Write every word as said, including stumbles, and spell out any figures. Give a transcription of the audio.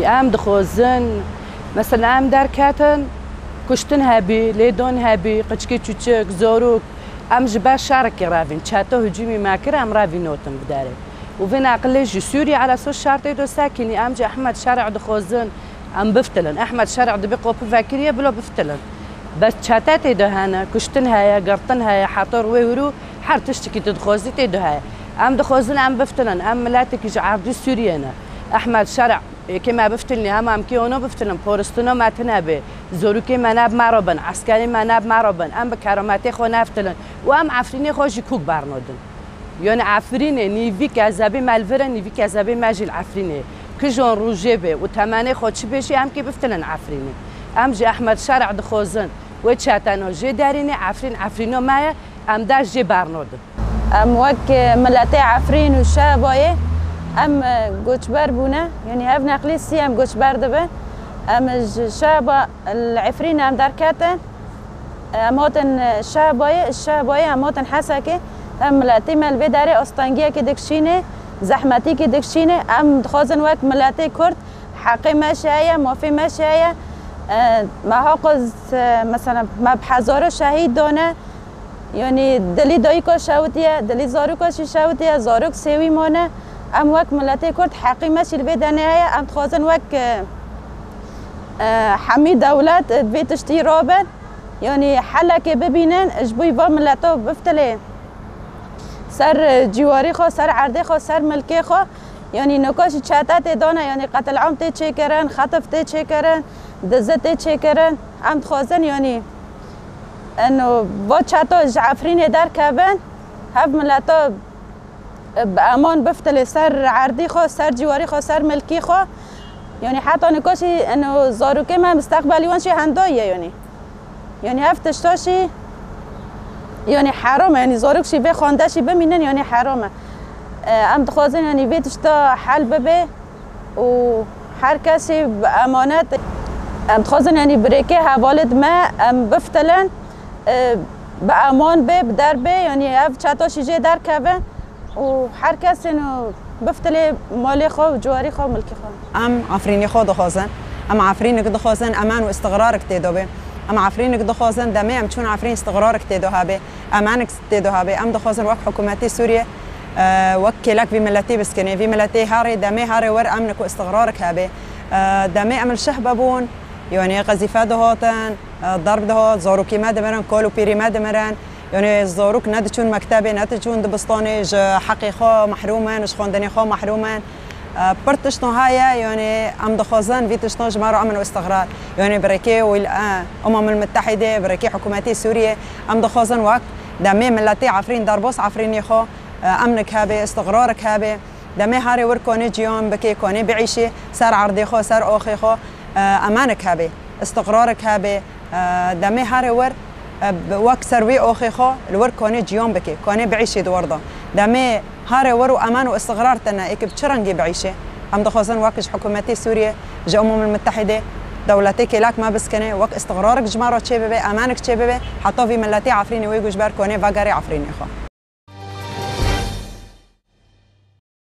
Em dixwazin, mesela em derketin, kuştin hebî, lêdon hebî, qiçkî çûçik, zorok, em ji ber şerekê revîn. Çeto hicûmî me kir, em revînotin bi derê. Û vê neqilê ji Sûriyê ala so şertê do sekînî, em ji Ehmed Şer'a dixwazin, em biftilin. Ehmed Şer'a dibê qopî vekiriye, bilo biftilin. Bes çete tê de hene, kuştin heye, girtin heye, heta wê hûrû her tiştekî tu dixwazî tê de heye. Em dixwazin em biftilin, em miletekî ji erdî Sûriyê ne. Ehmed Şer'a, êkê me biftilnî, hema em kê ono biftilin, poristino me tine bê, zorûkê me ne bi me re bin, eskerê me ne bi me re bin, em bi kerametê xwe neftilin û em Efrînê xwe jî kûk bernodin. Yanî Efrînê, nîvî kezebê me li vir e, nîvî kezebê me jî li Efrînê. Kijon rûjê bê û temenê xwe çi bê jî em kê biftilin Efrînê. Em ji Ehmed Şer'a dixwazin, wê çeteno jê derînê, Efrîn Efrîno me ye, em dest jê bernodin. Em wek, e, miletê Efrîn û Şehbayê, em, e, goçber bûne, yanî hev neqlî sî em goçber dibin. Em ji Şehba li Efrîn em derketin. Em hatin Şehbayê, ji Şehbayê em hatin Hesekê. Em miletê me li vê derê astengiyekê dikişînê, zehmetîkê dikişînê. Em dixwazin wek miletê Kurd heqê me jî heye, mafê me jî heye. E, me haqo z-, e, mesela me bi hezaro şehîd dane. Yanî dilî dayika şewitiye, dilî zaroka jî şewitiye, zarok sêwî mane. Em wek miletê Kurd heqê me jî li vê derê heye. Em dixwazin wek, e, e, hemî dewlet, e, vê tiştî rabin. Yanî helekê bibînin, ji bo va mileta biftilê ser, e, cîwarê xwe, ser erdê xwe, ser milkê xwe. Yanî nika jî çete tê dane, yanî qetil'am tê çêkirin, xetif tê çêkirin, dizi tê çêkirin. Em dixwazin, yanî, eno, va çeto ji Efrînê derkevin, hev mileta bi eman biftilê ser erdî xwe, ser cîwarî xwe, ser milkî xwe. Yanî heta nika jî, eno, zarokê me, misteqbelî wan jî hendo ye, yanî. Yanî ev tişta jî, yanî heram e, yanî zarok jî vê xwende jî bimînin, yanî heram e. E, em dixwazin, yanî vê tişta hel bibe û her kesî bi emanet. Em dixwazin, yanî birêkê hevalêt me, em biftilin, e, bi eman bê, bi der bê, yanî ev çeta jî jê derkeve. û her kesên û biftilê malê xwe û ciwarî xwe û milkê xwe. Em Efrînê xwe dixwazin. Em Efrînik dixwazin, eman û istiqrarik tê de be. Em Efrînik dixwazin, demê em çûn Efrîn istiqrarik tê de habe, emanik tê de habe. Em dixwazin wek hikûmetê Sûriyê, e, wek kêlek vî miletî biskinê. Vî miletê herê, demê herê wir emnik û istiqrarik habe. E, demê em li şehbe bûn, yanî qezîfe dihatin, e, darb dihat, zarokê me dimirin, kal û pîrê me dimirin. Yanî zarok ne diçûn mektebê, ne diçûn dibistanê, ji heqê xwe mehrûm in, ji xwendinê xwe mehrûm in. E, pir tiştan heye, yanî em dixwazin vî tiştan ji me re emin û istiqrar. Yanî birêkê wî, e, Umemul Mitehîdê, birêkê hikûmetê Sûriyê, em dixwazin wek demê miletê Efrîn, derbas Efrînê xwe, e, emnik hebe, istiqrarik hebe. Demê herê wir konê ciyan bike, konê biîşê ser erdê xwe, ser axê xwe, e, emanik hebe, istiqrarik hebe. E, demê herê wir, e, bi-, wek ser wî axê xwe li wir konê ciyan bike, konê biîşê di wir de. Demê herê wir û eman û istiqrar tine, êkê bi çi rengî biîşê? Em dixwazin wek ji hikûmetê Sûriyê, ji Umemul Mitehîdê, dewletê kêlek me biskine, wek istiqrarik ji me re çê bibe, emanik çê bibe, heta vî miletê Efrînê wê goçber konê vegerê Efrînê xwe.